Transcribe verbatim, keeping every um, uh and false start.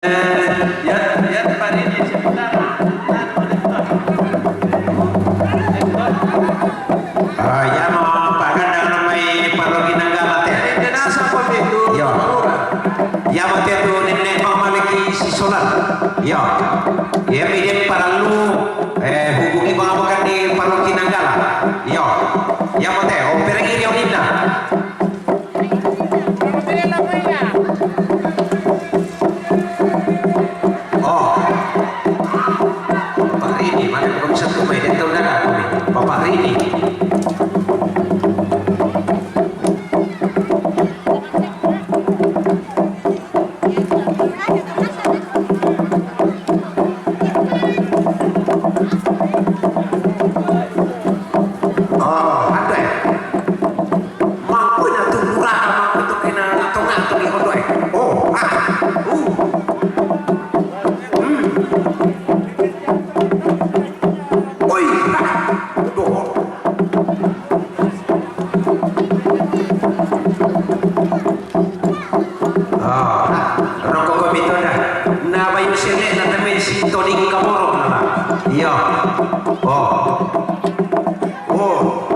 Eh, ya, ya, Pak Rini, sebentar. Ah, ya, mau Pak Gandang namai Parlogi Nanggala te. Ini nasa apa itu? Ya. Ya, mau te tu nenek mau maliki si Solan. Ya. Ya, mi dia paralu, eh, hubungi bang abakan di Parlogi Nanggala. Ya. Ya, mau te, oh, pergi dia uninna. Oh. Bapak Rini, mana belum satu mai dia tahu dah aku ni. Bapak Rini. Oh, ada. Mampu na tu murah, mampu tu kena tengah tu di hondo, eh. Oh, ah, uh. Hmm. Oi, ah, doh. Ah, roko ko mito dah. Na bayu sele na temen si Toding Kamoro na lah. Iya. Oh. Oh.